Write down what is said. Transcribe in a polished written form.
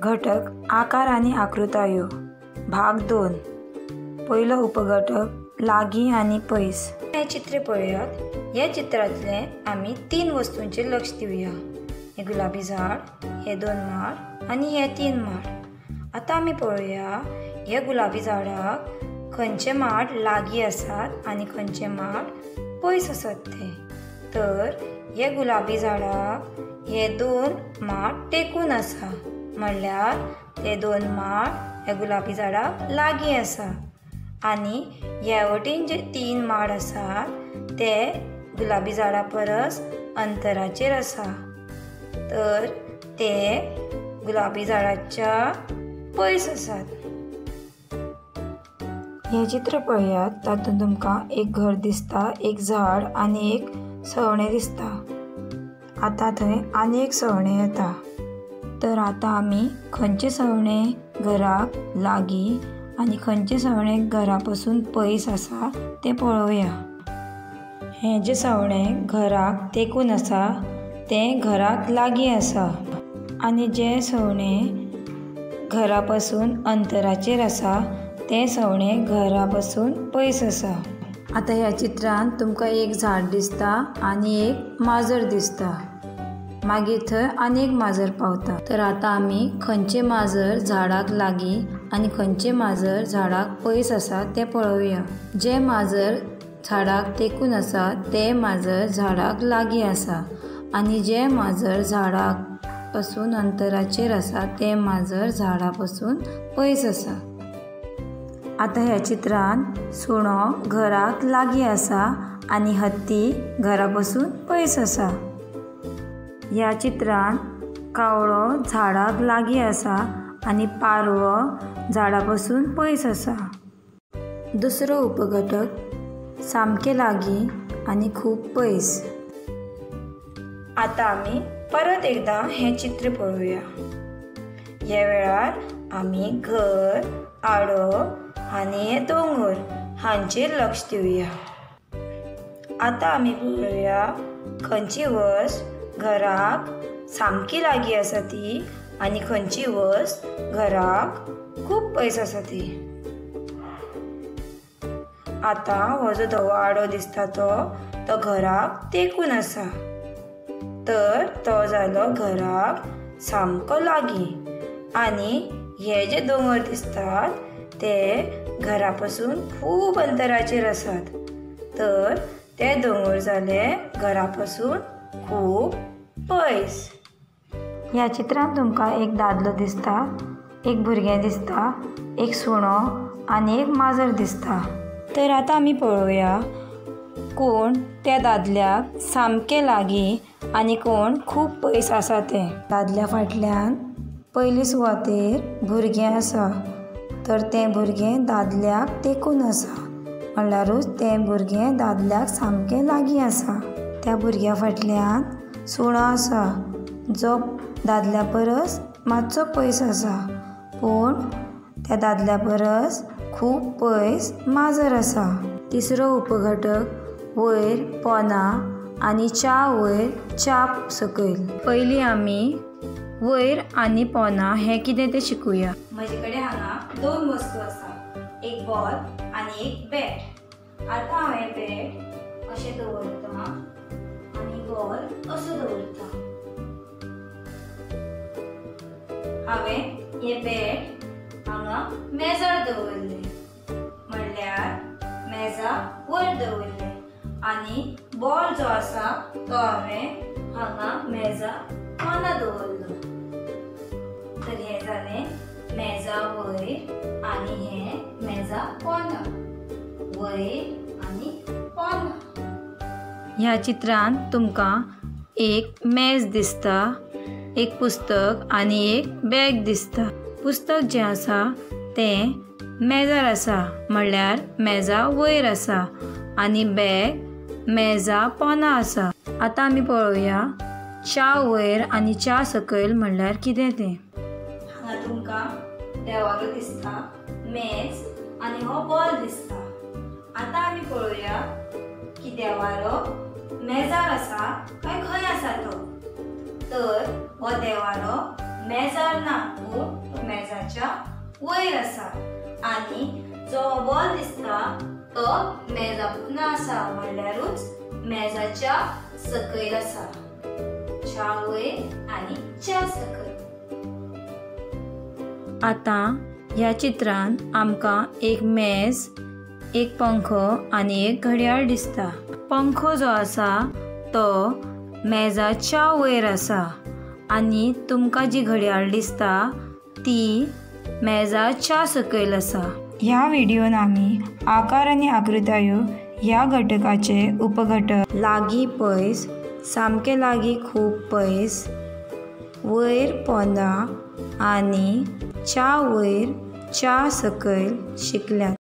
घटक आकार आनी आकृतायो भाग 2. पयलो उपघटक लागीं आनी पयस. हें चित्र पळयात. ह्या चित्रांतलें आमी 3 वस्तूंचेर लक्ष दिवया. हें गुलाबी झाड, हे 2 माड आनी हे 3 माड. आतां आमी पळोवया ह्या गुलाबी झाडाक खंयचे माड लागीं आसात आनी खंयचे माड पयस आसात ते. तर हे गुलाबी झाडाक हे 2 माड टेकून आसा, म्हणल्यार ते 2 माड ह्या गुलाबी झाडाक लागीं आसा. आनी ह्या वटेन जे 3 माड आसात ते गुलाबी झाडा परस अंतराचेर आसा, तर ते गुलाबी झाडाच्या पयस आसात. हें चित्र पळयात. तातूंत तुमकां एक घर दिसता, एक झाड आनी एक सवणें दिसता. आतां थंय आनी एक सवणें येता. तर आतां आमी खंयचें सवणें घराक लागीं आनी खंयचें सवणें घरा पसून पयस आसा तें पळोवया. हें जें सवणें घराक तेंकून आसा तें घराक लागीं आसा आनी जें सवणें घरा पसून अंतराचेर आसा तें सवणें घरा पसून पयस आसा. आतां ह्या चित्रांत तुमकां एक झाड दिसता आनी एक माजर दिसता. मागीर थंय आनी एक माजर पावता. तर आतां आमी खंयचें माजर झाडाक लागीं आनी खंयचें माजर झाडाक पयस आसा तें पळोवया. जें माजर झाडाक तेंकून आसा तें माजर झाडाक लागीं आसा आनी जें माजर झाडाक पसून अंतराचेर आसा तें माजर झाडा पसून पयस आसा. आतां ह्या चित्रांत सुणो घराक लागीं आसा आनी हत्ती घरा पसून पयस आसा. ह्या चित्रांत कावळो झाडाक लागीं आसा आनी पारवो झाडा पसून पयस आसा. दुसरो उपघटक सामकें लागीं आनी खूब पयस. आतां आमी परत एकदां हें चित्र पळोवया. ह्या वेळार आमी घर, आडो आनी हे दोंगर हांचेर लक्ष दिवया. आतां आमी पळोवया खंयची वस्त घराक सामकी लागीं आसा ती आनी खंयची वस्त घराक खूब पयस आसा ती. आतां हो जो धवो आडो दिसता तो घराक तेंकून आसा, तर तो जालो घराक सामको लागीं. आनी हे जे दोंगर दिसतात ते घरा पसून खूब अंतराचेर आसात, तर ते दोंगर जाले घरा पसून खूब पयस. ह्या चित्रांत तुमकां एक दादलो दिसता, एक भुरगें दिसता, एक सुणो आनी एक माजर दिसता. तर आतां आमी पळोवया कोण त्या दादल्याक सामकें लागीं आनी कोण खूब पयस आसा तें. दादल्या फाटल्यान पयली सुवातेर भुरगें आसा, तर तें भुरगें दादल्याक तेंकून आसा, म्हणल्यारूच तें भुरगें दादल्याक सामकें लागीं आसा. त्या भुरग्या फाटल्यान सुणो आसा जो दादल्या परस मातसो पयस आसा, पूण त्या दादल्या परस खूब पयस माजर आसा. तिसरो उपघटक वयर पोना आनी च्या वयर च्या सकयल. पयलीं आमी वयर आनी पोना हें कितें तें शिकूया. म्हजे कडेन हांगा 2 वस्तू आसा, एक बॉल आनी एक बॅट. आतां हांव हें बॅट अशें दवरता आनी बॉल असो दवरता. हांवें हें बॅट हांगा मेजार दवरलें, म्हणल्यार मेजा वयर दवरलें आनी बॉल जो आसा तो हांवें हांगा मेजा पोंदा दवरलो. तर हें जालें मेजा वयर आनी हें मेजा पोंदा, वयर आनी पोंदा. ह्या चित्रांत तुमकां एक मेज दिसता, एक पुस्तक आनी एक बॅग दिसता. पुस्तक जें आसा तें मेजार आसा, म्हणल्यार मेजा वयर आसा आनी बॅग मेजा पोंदा आसा. आतां आमी पळोवया च्या वयर आनी च्या सकयल म्हणल्यार कितें तें. हांगा तुमकां देवारो दिसता, मेज आनी हो बॉल दिसता. आतां आमी पळोवया की देवारो मेजार आसा काय खंय आसा तो. तर हो देवारो मेजार ना पूण तो मेजाच्या वयर आसा आनी जो बॉल दिसता तो मेजा पोंदा आसा, म्हणल्यारूच मेजाच्या सकयल आसा. च्या वयर आनी च्या सकयल. आतां ह्या चित्रान आमकां एक मेज, एक पंखो आनी एक घडयाळ दिसता. पंखो जो आसा तो मेजाच्या वयर आसा आनी तुमकां जी घडयाळ दिसता ती मेजाच्या सकयल आसा. ह्या व्हिडियोन आमी आकार आनी आकृतायो ह्या घटकाचे उपघटक लागीं पयस, सामके लागीं खूब पयस, वयर पोंदा आनी च्या वयर च्या सकयल शिकल्यात.